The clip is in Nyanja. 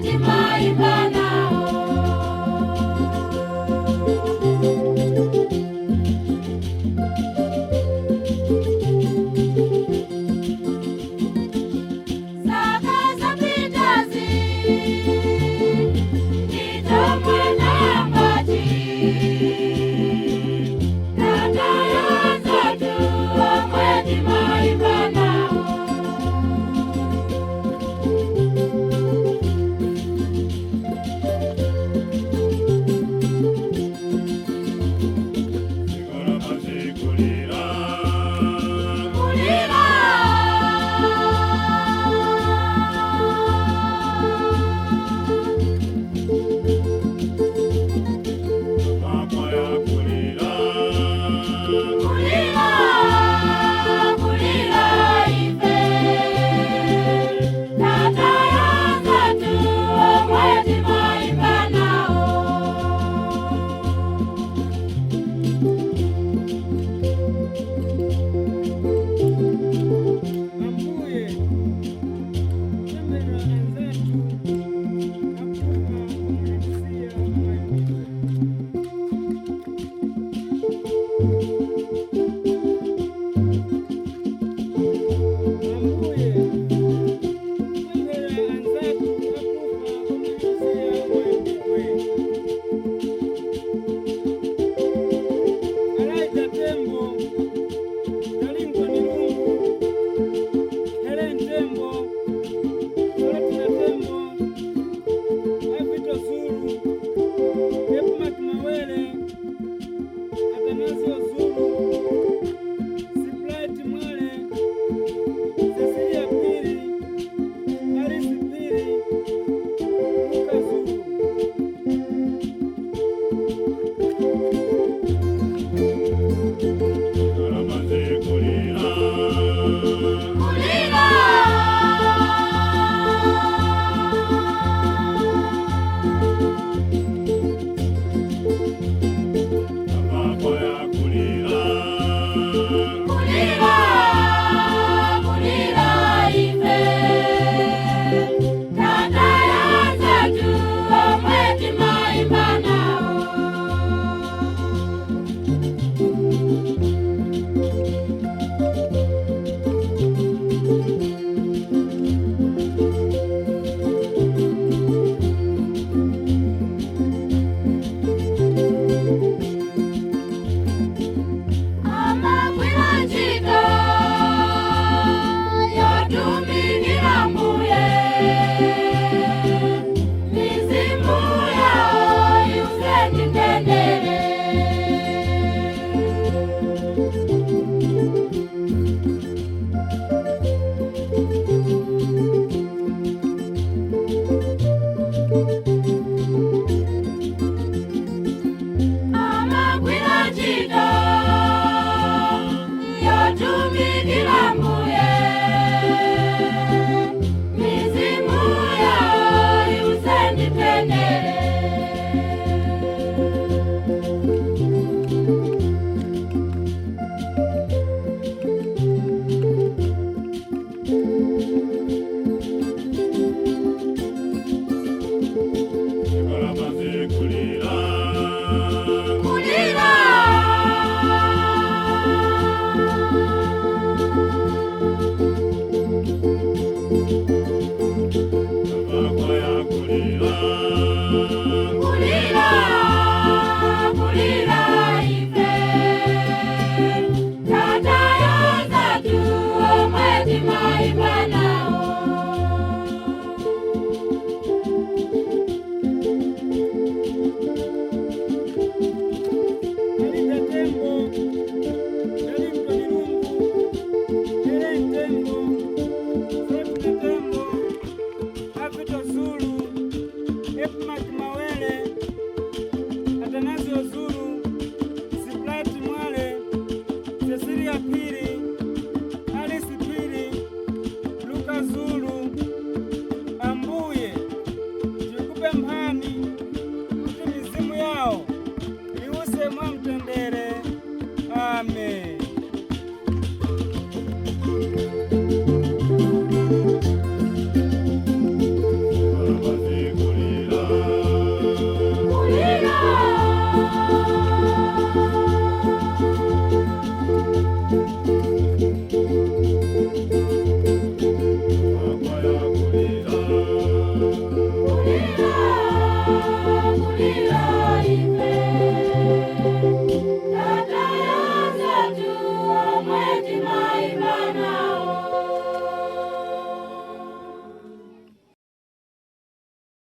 Timaimba nawo. Zaka zapitazi nditomwe nambaji tatayanzatu omwe timaimba nawo. Kulira. Kulira. Makwaya kulira. Kulira, kulira ife tatayanzatu omwe timaimba nawo. Ambuye tembera anzatu akufa omulisiya maimbidwe. Ambuye tembera anzatu akufa omulisiya maimbidwe. Alaija Tembo, Talingwa Nilungu, Helen Tembo, Flotina Tembo, Avito Zulu, Epmat Mawele, Atanasio Zulu, Siplight Mwale, Cecilia Pili, Alice Pili, Luka Zulu. Kalamaze kulira. Kulira. Makwaya kulira. Kulira, kulira ife tatayanzatu omwe timaimba nawo. Amagwira ntchito yotumikira Mbuye, mizimu yawo iusenditendere. Amagwira ntchito yotumikira Mbuye, mizimu yawo iusenditendere. Kalamaze kulira. Kulira. Makwaya kulira. Kulira, kulira ife tatayanzatu omwe timaimba nawo. Alida Tembo, Dalimto Nilungu, Helen Tembo, Flotina Tembo, Avito Zulu, Epmat Mawele, Atanasio Zulu, Siplight Mwale, Cecilia Pili, Alice Pili, Luka Zulu. Ambuye tikupe.